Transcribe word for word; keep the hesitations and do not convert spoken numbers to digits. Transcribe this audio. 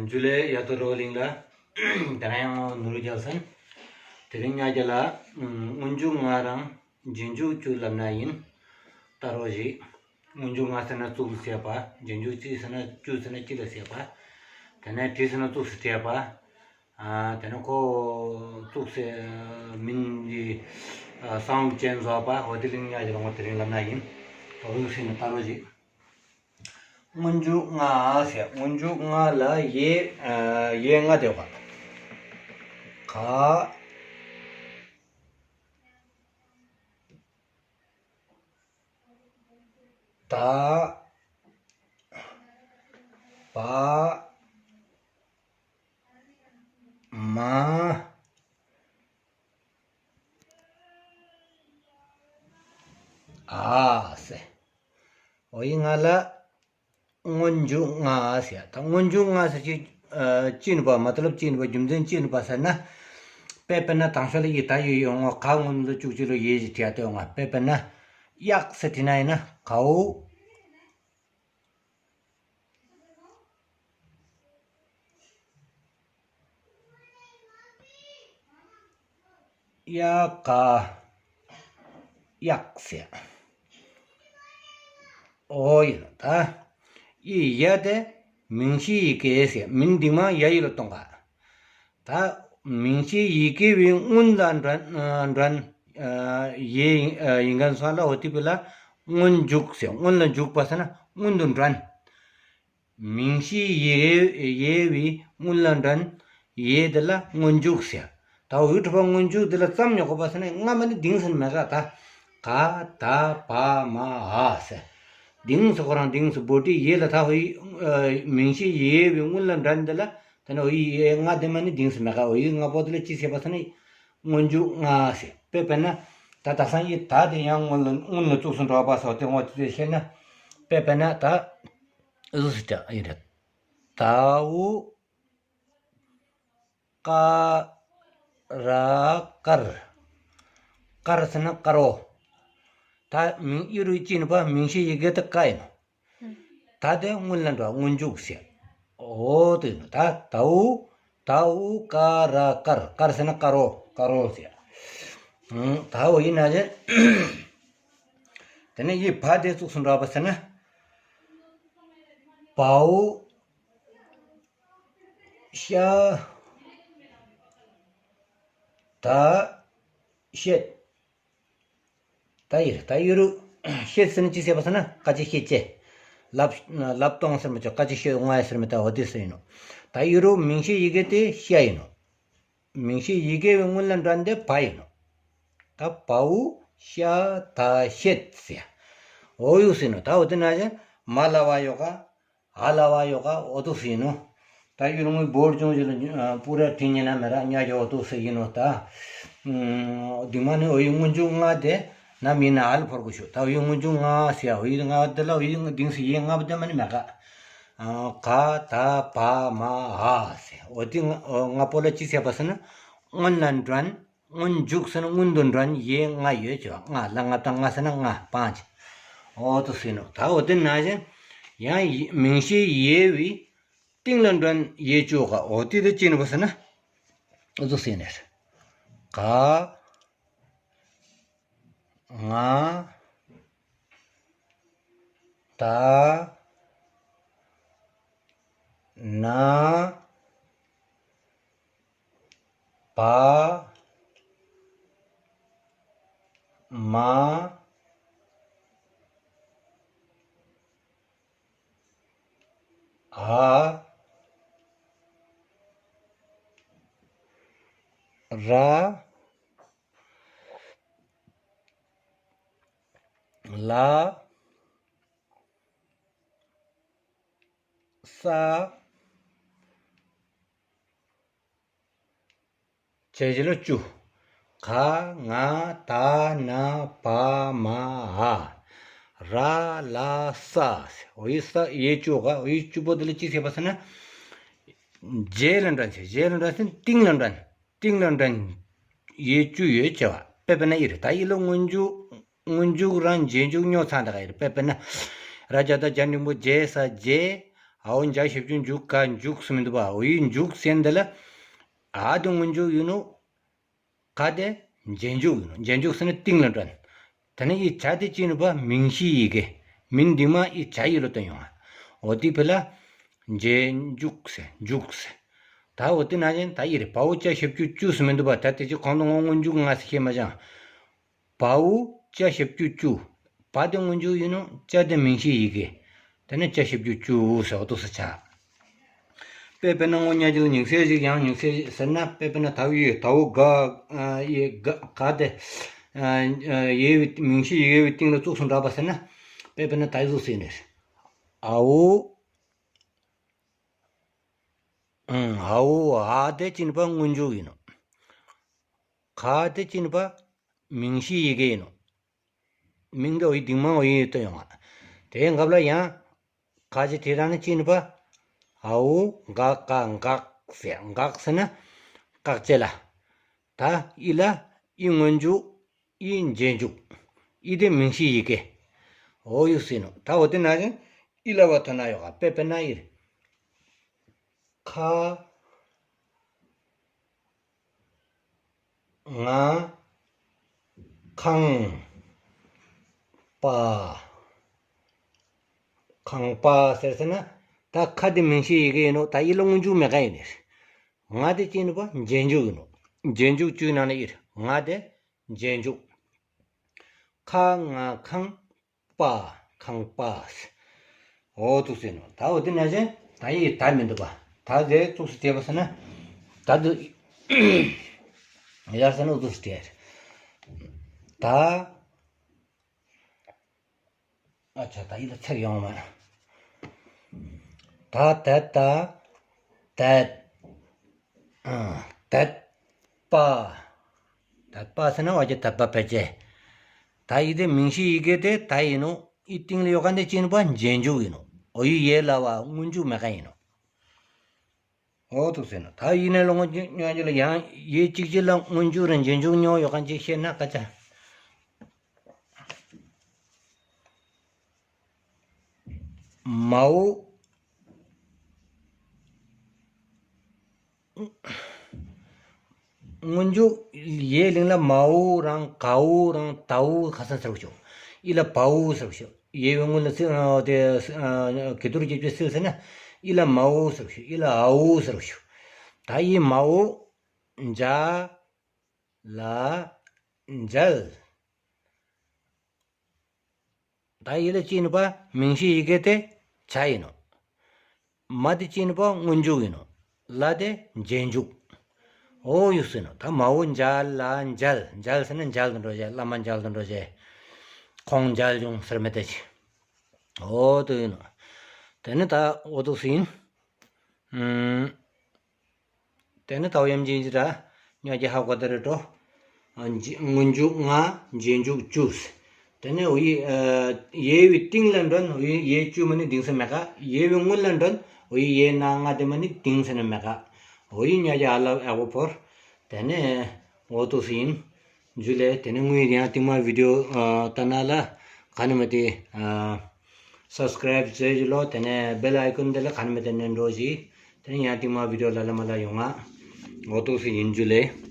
ཇུ་ལེ་ཡ་ཏོ་རོ་ལིང་ལ། དེ་རིང་ཡང་ནོར་རྒྱལ་སན། དེ་རིང་ཉ་རྒྱལ་ལ། སྔོན་འཇུག་ལྔ་རང་རྗེས་འཇུག་བཅུ་ལབ་ན་ཡིན། ལྟ་རོགས་ཞིག་སྔོན་འཇུག་ལྔ་ཟེར་ན་གཙུག་ལ་བྱས་པ། རྗེས་འཇུག་གཅིག་ཟེར་ན་བཅུ་ཟེར་ན་གཅིག་ལ་བྱས་པ། དེ་ནས་བྲིས་ཟེར་ན་གཙུག་སུ་བྲིས་པ། ཨ། དེ་ནས་ཁོ་གཙུག་སེ་མིན་གྱི་ས་བོན་ཅན་བཟོ་བ། འོ་དེ་ལིང་ཉ་རྒྱལ་ལ་ངོ་དེ་རིང་ལབ་ན་ཡིན། དོ་རུ་ཟེར་ན་ལྟ་རོགས་ཞིག་སྔོན་འཇུག་ལྔ་ཟེར། སྔོན་འཇུག་ལྔ་ལ་ཡའི་ཡའི་ལྔ་དེ་བ། ག་ད་བ་མ་འ་ཟེར། འོ་ཡི་ལྔ་ལ་སྔོན་འཇུག་ལྔ་ཟེར། ད་སྔོན་འཇུག་ལྔ་ཟེར་གྱི་ཅི་ནུས་པ། མ་ཏ་ལབ་ཅི་ནུས་པ། རྒྱུ་མཚན་ཅི་ནུས་པ་ཟེར་ན། དཔེ་དཔེར་ན་དང་ཤོ་ལ་ཡི་ད་ཡོད་ཡོང་ངོ་། ག་སྔོན་ལ་བཅུག་ཅི་ལོ་ཡེ་ཞིག་བྲིས་ཏེ་ཡོང་ང་། དཔེ་དཔེར་ན་གཡག་ཟེར་བྲིས་ན་ཡིན་ན་གའུ་ཡ་ག་གཡག་ཟེར། ཨོ་ཡིན་ད། ཡི་ཡ་དེ་མིང་གཞི་ཡི་གེ་ཟེར། མིང་འདི་མ་ཡ་ཡི་ལ་གཏོང་ག་ད་མིང་གཞི་ཡི་གེ་བའི་སྔོན་ལ་འདྲ་འདྲ་ཡེ་ཡིན་མཁན་སོང་ལ། འོ་དེ་བས་ལ་སྔོན་འཇུག་ཟེར། སྔོན་ལ་འཇུག་པ་ཟེར་ན་སྔོན་དུ་འདྲ། མིང་གཞི་ཡེ་ཡེ་བའི་སྔོན་ལ་འདྲ། ཡེ་དེ་ལ་སྔོན་འཇུག་ཟེར། ད་འོ་ཡི་གྲུབ་པ་སྔོན་འཇུག་དེ་ལ་ཙམ་ཉོག་གོ་པ་ཟེར་ན་ལྔ་མ་ནི་དིང་ཟེར་མེད་ག་ད་ག་ད་བ་མ་འ་ཟེར། དིང་ཟེར་ཁོ་རང་དིང་ཟེར་བོ་ཏི་ཡེ་ལ་ད་འོ་ཡི་མིང་གཞི་ཡེ་བའི་སྔོན་ལ་འདྲ་འདི་ལ་ད་ནི་འོ་ཡི་ཡེ་ལྔ་དེ་མ་ནི་དིང་ཟེར་མེད་ག་འོ་ཡི་ལྔ་པོ་དེ་ལ་ཅི་ཟེར་པ་ཟེར་ན་སྔོན་འཇུག་ལྔ་ཟེར། དཔེ་དཔེར་ན་ད་ད་སང་ཡི་ད་དེ་ཡང་སྔོན་ལ་སྔོན་ལ་བཙུགས་སུ་འགྲོ་བ་སོགས་དེ་ངོ་ཚོས་བཤད་ན། དཔེ་དཔེར་ན་ད་ཨུ་ཟུ་ཟེར་ཡིན་རེད། ད་འུ་ཀ་ར་དཀར། དཀར་ཟེར་ན་དཀར་བོ། ད་མིང་ཨི་རུ་ཅི་ནུས་པ་མིང་གཞི་ཡི་གེ་དེ་ཀ་ཡིན་ནོ། ད་དེ་སྔོན་ལ་འགྲོ་སྔོན་འཇུག་ཟེར། འོ་དེ་ཡིན་ནོ། ད་ད་འུ་ད་འུ་ཀ་ར་དཀར། དཀར་ཟེར་ན་དཀར་བོ་དཀར་བོ་ཟེར། ད་འོ་ཡིན་ན་ཅན། དེ་ནས་ཡི་བ་དེ་བཙུགས་སུ་འགྲོ་བ་ཟེར་ན། བའོ་ཤ་ད་ཤད། ད་ཡིར་ད་ཡུ་རུ་ཤད་ཟེར་ན་ཅི་ཟེར་བ་ཟེར་ན་ཀ་ཅི་ཤད་ཅེ། ལབ་ལབ་སྟོང་ཟེར་མ་ཅོ། ཀ་ཅི་ཤད་ང་ཡ་ཟེར་མི་ད་འོ་དེ་ཟེར་ཡིན་ནོ། ད་ཡུ་རུ་མིང་གཞི་ཡི་གེ་དེ་ཤ་ཡིན་ནོ། མིང་གཞི་ཡི་གེ་བའི་སྔོན་ལ་འདྲ་འདི་བ་ཡིན་ནོ། ད་བའོ་ཤ་ད་ཤད་ཟེར། འོ་ཡུ་ཟེར་ནོ། ད་འོ་དེ་ན་ཅན་མ་ལ་བ་ཡོ་ག་ཨ་ལ་བ་ཡོ་ག་འོ་དུ་ཟེར་ནོ། ད་ཡུལ་དངོས་བོར་ཅུང་ཞིག་ལ་པུ་ར་དྲིན་ཉེ་ན་མེ་ར་ཉ་ཡོ་དུ་ཟེར་ཡིན་ནོ། ད་འདི་མ་ནི་འོ་ཡུ་སྔོན་འཇུག་ལྔ་དེ་ནམ་ཡིན་ན་ཨ་ལ་ཕོར་གོ་ཤོ། ད་འོ་ཡུ་སྔོན་འཇུག་ལྔ་ཟེར། འོ་ཡུ་ལྔ་དེ་ལ་འོ་ཡུ་དིང་ཟེར་ཡེ་ལྔ་པོ་དེ་མ་ནི་མེ་ག་ག་ད་བ་མ་འ་ཟེར། འོ་དེ་ལྔ་པོ་ལ་ཅི་ཟེར་བ་ཟེར་ན་སྔོན་ལ་འདྲ། སྔོན་འཇུག་ཟེར་ན་སྔོན་དུ་འདྲ་ཡེ་ལྔ་ཡོད་ཅེས་པ། ལྔ་ལ་ལྔ་དང་ལྔ་ཟེར་ན་ལྔ་སྤང་ཅེས། འོ་དུ་ཟེར་ནོ། ད་འོ་དེ་ན་ཅན་ཡང་མིང་གཞི་ཡེ་བའི་སྟེང་ལ་འདྲ་ཡེ་བཅུ་ག་འོ་དེ་དུ་ཅི་ནི་བ་ཟེར་ན་འོ་དུ་ཟེར་ནས་ག་ང་ད་ན་བ་མ་འ་ར་ལ་ས། བྱས་བྱས་ལ་བཅུ། ག་ང་ད་ན་བ་མ་འ། ར་ལ་ས། འོ་ཡི་ས་ཡེ་བཅུ་ག་འོ་ཡི་བཅུ་པོ་དེ་ལ་ཅི་ཟེར་བ་ཟེར་ན། རྗེས་ལ་འདྲ་ཟེར། རྗེས་ལ་འདྲ་ཟེར་སྟེང་ལ་འདྲ། སྟེང་ལ་འདྲ། ཡེ་བཅུ་ཡོད་ཅེས་པ། དཔེ་དཔེར་ན་ཡི་རེད། ད་ཡི་ལ་སྔོན་འཇུག་སྔོན་འཇུག་རང་རྗེས་འཇུག་སྨྱོ་ཚང་ད་ག་ཡི་རེད། དཔེ་དཔེར་ན། ར་ཇ་ད་ཇ་འགྲེང་བུ་རྗེས་ས་རྗེས། འ་འོ་འཇའ་ཞབས་ཀྱུ་འཇུ་ག་འཇུག་ཟེར་མི་འདུག་པ། འོ་ཡི་འཇུག་ཟེར་འདི་ལ། འ་དེ་སྔོན་འཇུག་ཡིན་ནོ། ག་དེ་རྗེས་འཇུག་ཡིན་ནོ། རྗེས་འཇུག་ཟེར་ན་སྟེང་ལ་འགྲོ་ནི། དེ་ནས་ཡི་ཇ་དེ་ཅི་ནི་པ་མིང་གཞིའི་ཡི་གེ། མིང་འདི་མ་ཡི་ཇ་ཡི་ལོ་བཏོན་ཡོང་ང་། འོ་དེ་ཕི་ལ། རྗེས་འཇུག་ཟེར་འཇུག་ཟེར། ད་འོ་དེ་ན་བཞིན་ད་ཡི་རེད། བ་འོ་ཅ་ཞབས་ཀྱུ་ཅུ་ཟེར་མི་འདུག་པ། ད་དེ་ཅི་གོང་དུ་ངོ་སྔོན་འཇུག་ང་ཟེར་བཤད་མ་བྱང་། བ་འོ་ཅ་ཞབས་ཀྱུ་ཅུ། བ་དེ་སྔོན་འཇུག་ཡིན་ནོ། ཅ་དེ་མིང་གཞིའི་ཡི་གེ། དེ་ནས་ཅ་ཞབས་ཀྱུ་ཅུ་ཟེར་འོ་དུ་ཟེར་ཆ། དཔེ་དཔེར་ན་དངོས་གཉེན་གྱི་ལ་ཉིང་ཚེ་ཞིག་ཡང་ཉིང་ཚེ་ཟེར་ན། དཔེ་དཔེར་ན་ད་འོ་ཡི་ད་འོ་ག་ཨ་ཡི་ག་ག་དེ་ཨ་ཡི་བའི་མིང་གཞི་ཡི་གེ་བའི་སྟེང་ལ་བཙུགས་སུ་འདྲ་པ་ཟེར་ན། དཔེ་དཔེར་ན་ད་ཡི་ཟུག་ཟེར་ནས། འ་འོ། ཨང་། འ་འོ་འ་དེ་ཅི་ནི་པ་སྔོན་འཇུག་ཡིན་ནོ། ག་དེ་ཅི་ནི་པ་མིང་གཞིའི་ཡི་གེ་ཡིན་ནོ། མིང་གི་འོ་ཡི་འདི་མ་འོ་ཡི་ལྟོས་ཡོང་ང་། དེའི་སྐབས་ལ་ཡང་ག་ཅི་དེ་རང་ནི་ཅི་ནི་པ། འ་འོ་འག་ག་འགག་ཟེར། འགག་ཟེར་ན་བཀག་ཅེས་ལ། ད་ཡི་ལ་ཡི་སྔོན་འཇུག་ཡི་རྗེས་འཇུག་ཡི་དེ་མིང་གཞིའི་ཡི་གེ། འོ་ཡུག་ཟེར་ནོ། ད་འོ་དེ་ན་བཞིན་ཡི་ལ་བ་ཐོན་ན་ཡོག་ག། དཔེ་དཔེར་ན་ཡི། ཁ། ང་། ཁང་། པ། ཁང་པ་ཟེར་ཟེར་ན། ད་ཁ་དེ་མིང་གཞིའི་ཡི་གེ་ཡིན་ནོ། ད་ཡི་ལ་སྔོན་འཇུག་མེད་ག་ཡིན་ནི། ང་དེ་ཅི་ནི་པ་རྗེས་འཇུག་ཡིན་ནོ། རྗེས་འཇུག་བཅུའི་ནང་ནས་ཡིར་ང་དེ་རྗེས་འཇུག་ཁ་ང་ཁང་པ། ཁང་པ། འོ་ཐུག་ཟེར་ནོ། ད་འོ་དེ་ན་བཞིན་ད་ཡི་ད་མི་འདུག་པ། ད་དེ་ཐུག་སུ་བལྟས་པ་ཟེར་ན། ད་དུ་ཡར་ཟེར་ན་འོ་ཐུག་སུ་བལྟས། ད། ཨ་ཆ་ད་ཡི་ལ་ཚེག་ཡོང་མ། ད་དད་ད། དད། ཨ། དད་པ། དད་པ་ཟེར་ན་བ་ཅི་དད་པ་ཕལ་ཆེར། ད་ཡི་དེ་མིང་གཞིའི་ཡི་གེ་དེ་ད་ཡིན་ནོ། ཡི་སྟེང་ལ་ཡོད་མཁན་དེ་ཅི་ནི་པ་རྗེས་འཇུག་ཡིན་ནོ། འོ་ཡི་ཡེ་ལ་བ་སྔོན་འཇུག་མེད་མཁན་ཡིན་ནོ། འོ་ཐུག་ཟེར་ནོ། ད་ཡི་ནས་ལོ་ངོ་ཉོན་རྒྱུ་ལ་ཡང་ཡི་གཅིག་གཅིག་ལ་སྔོན་འཇུག་རང་རྗེས་འཇུག་ཉོ་ཡོད་མཁན་ཅིག་བཤད་ན་སྐད་ཆ། མའོ། སྔོན་འཇུག་ཡའི་གླིང་ལ་མའོ་རང་གའོ་རང་དའོ་ཁ་སང་ཟེར་བ་ཞོག་ཡི་ལ་བའོ་ཟེར་བ་ཞོག་ཡའི་བའི་སྔོན་ལ་སིལ་དེ་གི་དུར་གྱི་བཅུ་སིལ་ཟེར་ན། ཡི་ལ་མའོ་ཟེར་བ་ཞོག་ཡི་ལ་འའོ་ཟེར་བ་ཞོག་ད་ཡི་མའོ། འཇ། ལ། མཇལ། ད་ཡི་ལ་ཅི་ནི་པ་མིང་གཞི་ཡི་གེ་དེ་ཇ་ཡིན་ནོ། མ་དེ་ཅི་ནི་པ་སྔོན་འཇུག་ཡིན་ནོ། ལ་དེ་རྗེས་འཇུག་འོ་ཡུག་ཟེར་ནོ། ད་མའོ་འཇ་ལ་མཇལ། མཇལ་ཟེར་ན་མཇལ་དུ་འགྲོ་བྱེད། བླ་མ་མཇལ་དུ་འགྲོ་བྱེད། ཁོང་མཇལ་བྱུང་ཟེར་མི་དེ་ཅི། འོ་དུ་ཡིན་ནོ། དེ་ནི་ད་འོ་དུ་སུ་ཡིན། ཨུམ། དེ་ནི་ད་འོ་ཡམ་ཅིན་ཅི་ར། ཉོ་ཀྱི་ཧ་གོ་དེ་རེད་འགྲོ། ཨ་འཇི་སྔོན་འཇུག་ལྔ། རྗེས་འཇུག་བཅུ། དེ་ནས་འོ་ཡི་ཨ་ཡའི་བའི་སྟེང་ལ་འགྲོ་ན་འོ་ཡི་ཡའི་བཅུ་མ་ནི་དིང་ས་མེད་ག་ཡའི་བའི་སྔོན་ལ་འགྲོ་ན་འོ་ཡི་ཡའི་ན་ལྔ་དེ་མ་ནི་དིང་ས་ནི་མེད་ག་འོ་ཡི་ཉོ་ཀྱི་ཨ་ལ་ཨ་གོ་ཕོར། དེ་ནས་འོ་དུ་སུ་ཡིན། འཇུ་ལེ། དེ་ནས་དངུལ་ཡང་ཐིག་མ་བི་ཌིའོ་ཨ་ལྟ་ན་ལ་ག་ནི་མ་དེ་ཨ་སབ་སི་ཀ་རའིབ་བྱེད་ཞུ་ལོ། དེ་ནས་བེལ་ཨའི་ཀོན་དེ་ལ་ག་ནི་མ་དེ་ནས་འགྲོ་ཞིག་དེ་ནས་ཡང་ཐིག་མ་བི་ཌིའོ་ལ་ལ་མ་ལ་ཡོང་ང་། འོ་དུ་སུ་ཡིན་འཇུ་ལེ།